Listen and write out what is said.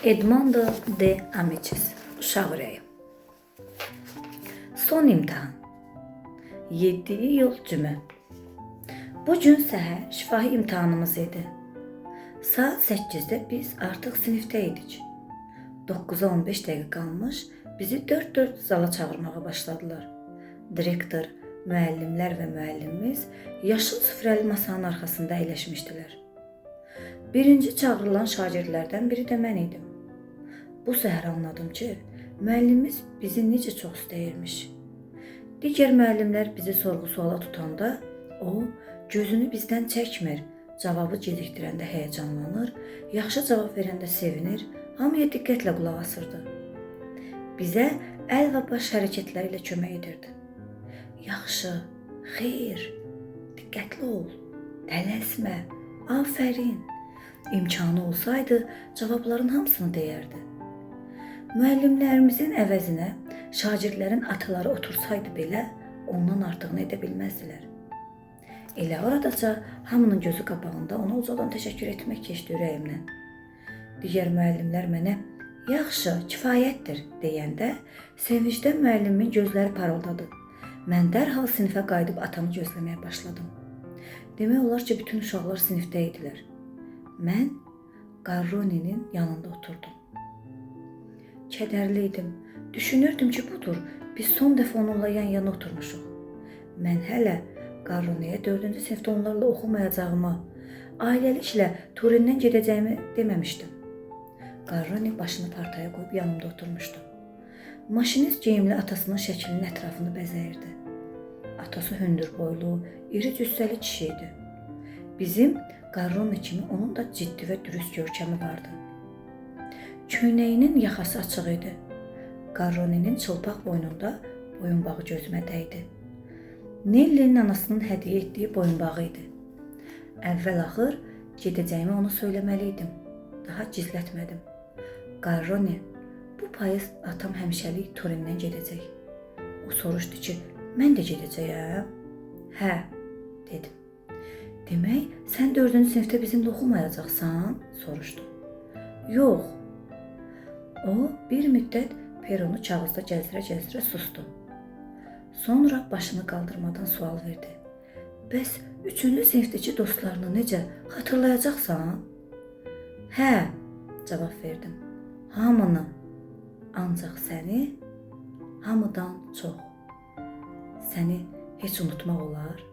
Edmondo de Amicis, Uşaq ürəyi. Son imtahan. 7 iyul cümə. Bu gün səhər şifahi imtahanımız idi. Saat 8-də biz artıq sinifdə idik. 9-a 15 dəqiqə qalmış bizi dörd-dörd zala çağırmağa başladılar. Direktor, müəllimlər və müəllimimiz yaşıl süfrəli masanın arxasında əyləşmişdilər. Birinci çağırılan şagirdlərdən biri də mən idim. Bu səhər anladım ki, müəllimimiz bizi necə çox istəyirmiş. Digər müəllimlər bizi sorğu-suala tutanda o gözünü bizdən çəkmir, cavabı gecikdirəndə həyəcanlanır, yaxşı cavab verəndə sevinir, hamıya diqqətlə qulaq asırdı. Bizə əl və baş hərəkətləri ilə kömək edirdi. Yaxşı, xeyir, diqqətli ol, tələsmə, afərin. İmkanı olsaydı cavabların hamısını deyərdi. Müəllimlərimizin əvəzinə şagirdlərin ataları otursaydı belə ondan artığını edə bilməzdilər. Elə oradaca hamının gözü qabağında ona ucadan təşəkkür etmək keçdi ürəyimdən. Digər müəllimlər mənə "Yaxşı, kifayətdir" deyəndə sevincdən müəllimin gözləri parıldadı. Mən dərhal sinifə qayıdıb atamı gözləməyə başladım. Demək olar ki, bütün uşaqlar sinifdə idilər. Mən Qarroninin yanında oturdum. Kədərli idim. Düşünürdüm ki, budur, biz son dəfə onunla yan-yana oturmuşuq. Mən hələ Qarroniyə 4-cü sinifdə onlarla oxumayacağımı, ailəliklə Turindən gedəcəyimi deməmişdim. Qarroni başını partaya qoyub yanımda oturmuşdu. Maşinist geyimli atasının şəklinin ətrafını bəzəyirdi. Atası hündürboylu, iri cüssəli kişi idi. Bizim Qarroni kimi onun da ciddi və dürüst görkəmi vardı. Köynəyinin yaxası açıq idi. Qarroninin çılpaq boynunda boyunbağı gözümə dəydi. Nellinin anasının hədiyyə etdiyi boyunbağı idi. Əvvəl-axır gedəcəyimi ona söyləməli idim. Daha gizlətmədim. Qarroni, bu payız atam həmişəlik Turindən gedəcək. O soruşdu ki, mən də gedəcəyəm? Hə, dedim. Demək, sən 4-cü sinifdə bizimlə oxumayacaqsan? Soruşdu. Yox. O bir müddət peronu kağızda gəzdirə-gəzdirə sustu. Sonra başını qaldırmadan sual verdi. Bəs 3-cü sinifdəki dostlarını necə xatırlayacaqsan? Hə, cavab verdim. Hamını, ancaq səni hamıdan çox. Səni heç unutmaq olar?